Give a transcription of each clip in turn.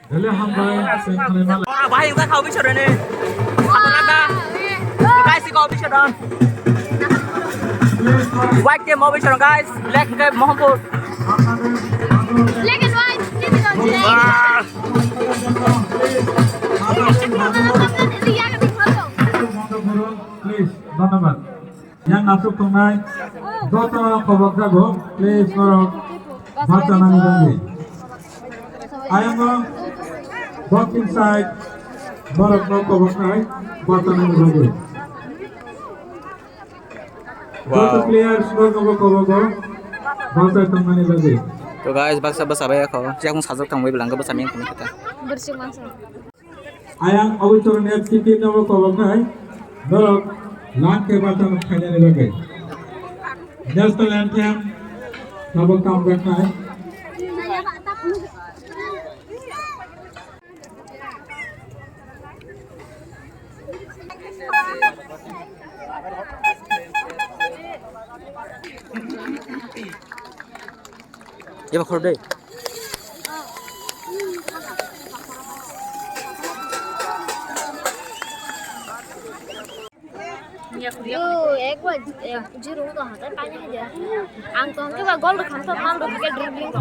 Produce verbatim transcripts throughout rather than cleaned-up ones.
Dele hambai, sengkhalai malai. Bahai wngkha kha officer ni. Satorada. Guys, iko officer don. White team officer, guys. Black cap Mohampur. Black and white. Wah. Please, dhonnobad. Yang nasuk tongnai joto khobok jago, please, norok bacha nani bagwi. Ayang o boxing side, borok no khobok nai bacha nani bagwi. Joto players no khobok khobok o bacha tongnani bagwi. To guys, baksa bwsa bai kho, yakung sajak tongwi belanggo bwsa meng tongwi kha. Bersih masa. Ayang Abhichar F C T nobo koboknai, norok lang khe bathang khainani bagwi. National anthem nobo kamjaknai. Eba khoro de. Yo, ek bar, eh, zero to hata pani hai dia. Ang to ke ba gol kham to mal do ke dribbling to.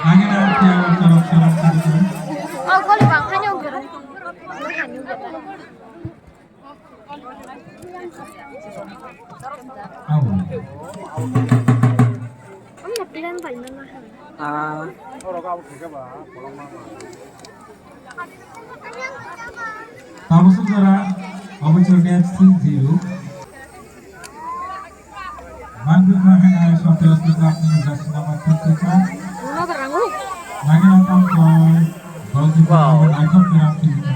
Nangina tiya chorok chorok chorok. Oh, gol bang hanya ungkir. Ang na plan bai na na. Ah. Tabuk sujara, Abhichar F C zero. Manjukma hai hai Santosh Debbarma ni jersey number fifty-five. Lagi nonton koi, goalkeeper Wow. Aithok Kiran Philika.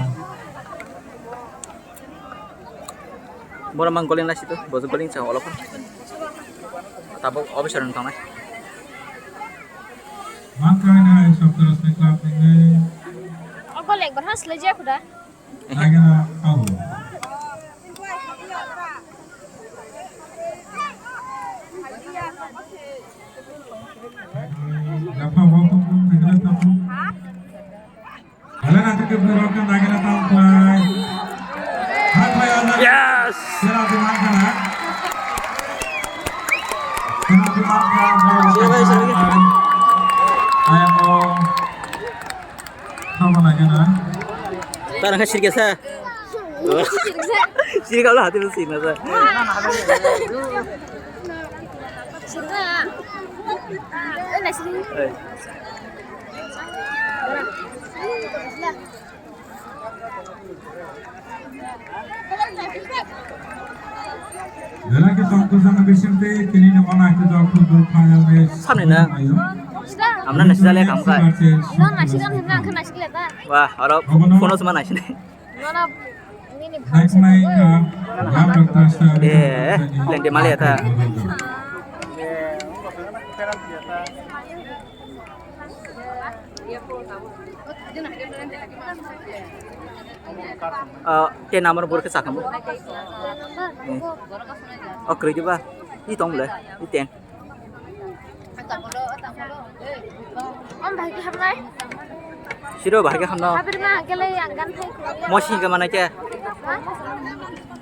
Bora mang goling lasi tu, bojo goling sa olok. Tabuk officer ni tangnai. Mangkai nai Santosh Debbarma ni. Oh, gol ekbar has le je khuda. Lagi na abo. Gapha bo pun pun dikna tapu. Hala na tuke borok ke nagina tang play. Hak play ada. Yes. Penalty mangkha na. Penalty mangkha. Sini, sini. Ayo. Thama nagina. Tarang ka sirke sa. Sirke sa. Sirke ka lo hati sirna sa. Sirna. Eh, na sirna. Eh. Belai khe tongthokjak bisingtwi tini ni mwnai khe football final match. Samni na. Amna nasi jale kam kai. No nasi kan himna kan nasi kile ta. Wah, oro phone o sima nasi nai. No na nini bhai. Naiknai ka lam doctor sa. Eh, lende male ta. Ah, ten number bor khe sakamo. Hmm. Oh, kwrwi diba? I tong le, i ten. Om bhai khe hamnai. Siro bhai khe hamno. Habir ma kele yang gan thai. Mo si khe manai khe. Ha?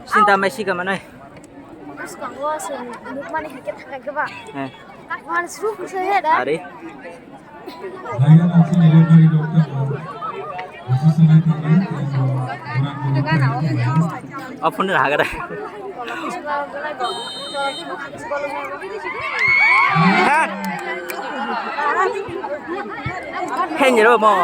Sinta mai si khe manai. Bwskango se nukmani hai khe thangkha khe ba. Eh. Wan suk se he da. Are. O phone ni hagra. Hen ro mo.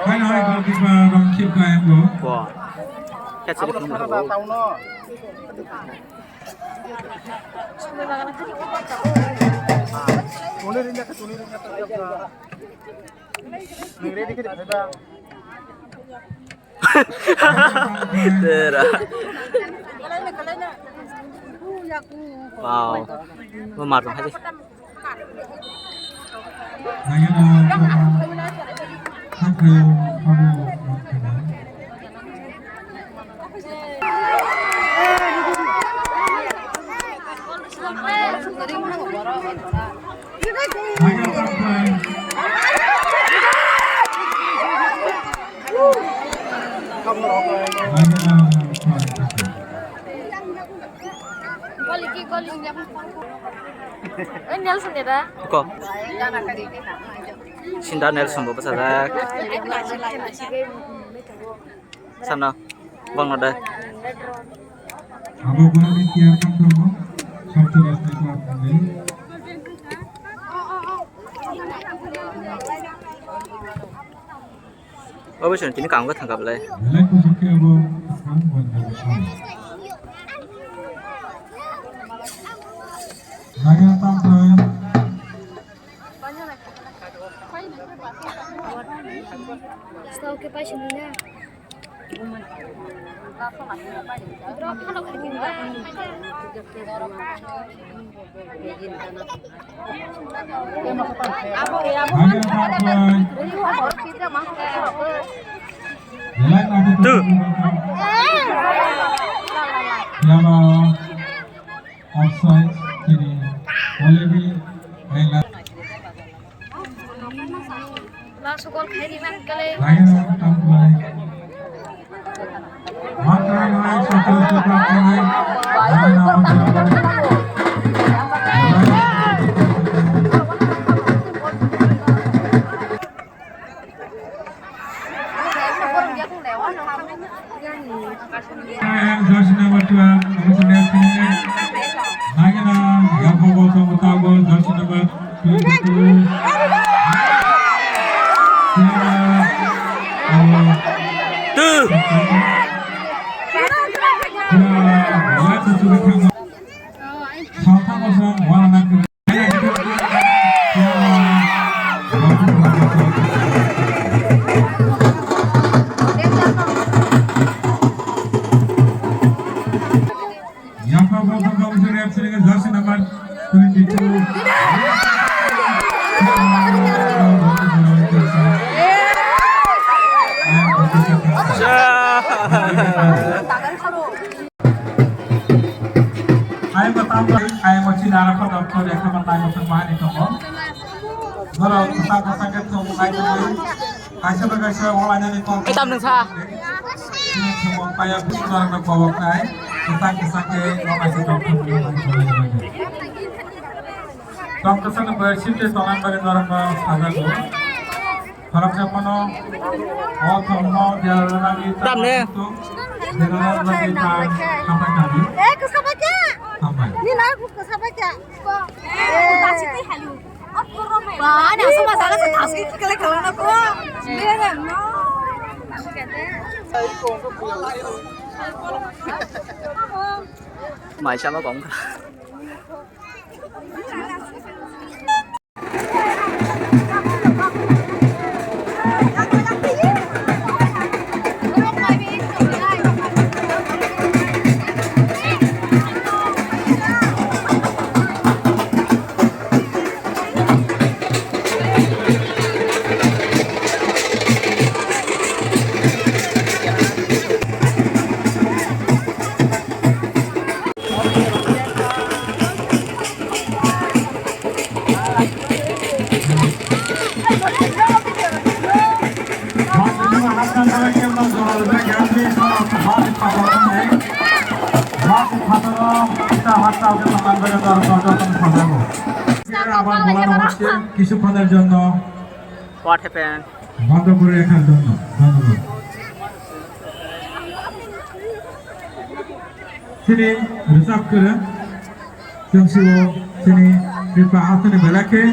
Hai, hai, goalkeeper rong khip kha yang bo. Bo. Catch ri khum bo. Tuni ringa, tuni ringa. Nang ready khe phai ba. Tera. Wow. Bo mar tong hai. Ko. Sinda Nelson bo bwsajak. Sana. Bangno de. Abo borokni tiar tang tongo. Sabtu Rajni Club ni. Obo sini tini kang kha thang kha belai. Belai kusuk khe abo kang banda khe. Nagara Tamphai. Stau khe paisini na. Tu. Yama offside kini Olivi England. Last goal khai rina kale. Lagi na tamplai. Mantrai nai sokol sokol nai. Jersey number twelve, Abusanya Singh. Nagina, Yakobo Somotago, jersey number twenty-two. Two. Yafa Botong Commission F C ni jersey number twenty-two. Ai bo tamo, ai bo chini arokho doctor, ekha bo tai bo thang bahai ni tongo. Borok kwchak kwchak khe thwng nai tongwi. Kaisa bai kaisa wnglainani kok. Kitab nwng sa. Chini thwngmung paya busi norokno koboknai. Kwchak kwchak khe wnglaisi tongthoknai. Tong kwchakni bai sinte tongnani bagwi norokno sajago. Khoroksa phano o thwngmung derarnani. Tamni. Derarnani bagwi ta khata kani. Eh, kwsa bai khe? Hambai. Ni na kwsa bai khe? Eh. Ba, ani aswk ma jaga se thaski kikele kala na ko. Mai sama kong. কিছুক্ষণের জন্য What happened? বন্ধ করে রাখার জন্য ধন্যবাদ। Chini rwchap kwrwng, chwng sio chini Tripura hasteni belai khe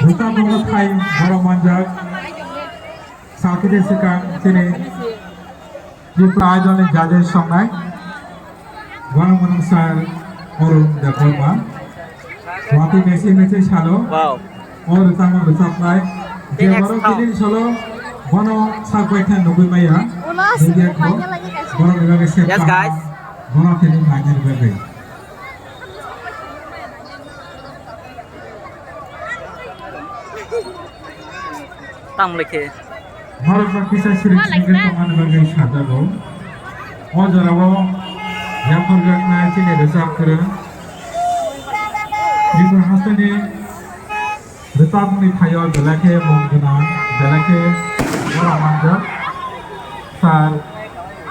rwchapmung thai borok manjak. Sakhe de swkang chini Tripura Idol ni judges songnai. Borok mwnang sir Arun Debbarma. Watwi mechai mechai salo. Wow. O rwchapmung rwchapnai. Je Next borok song. Chini solo Bono sak bai khe nugwi maya. Nugya kho. Borok ni bagwi se Yes, kaham. Guys. Borok khe ni manya ni bagwi. Tamo le khe. Borok no kisa sirik sirik tongmani bagwi sajago. O jorao yapharjaknai chini rwchap kwrwng. Tripura hasteni rwchapmungni phaio belai khe mung gwnang, belai khe gora manjak Sir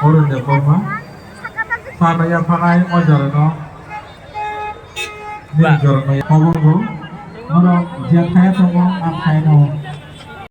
Arun Debbarma. Sir no yapharnai o jorano. Ba. Nini jorano yapharnai. Oro je thaya tongo, ang thaya no.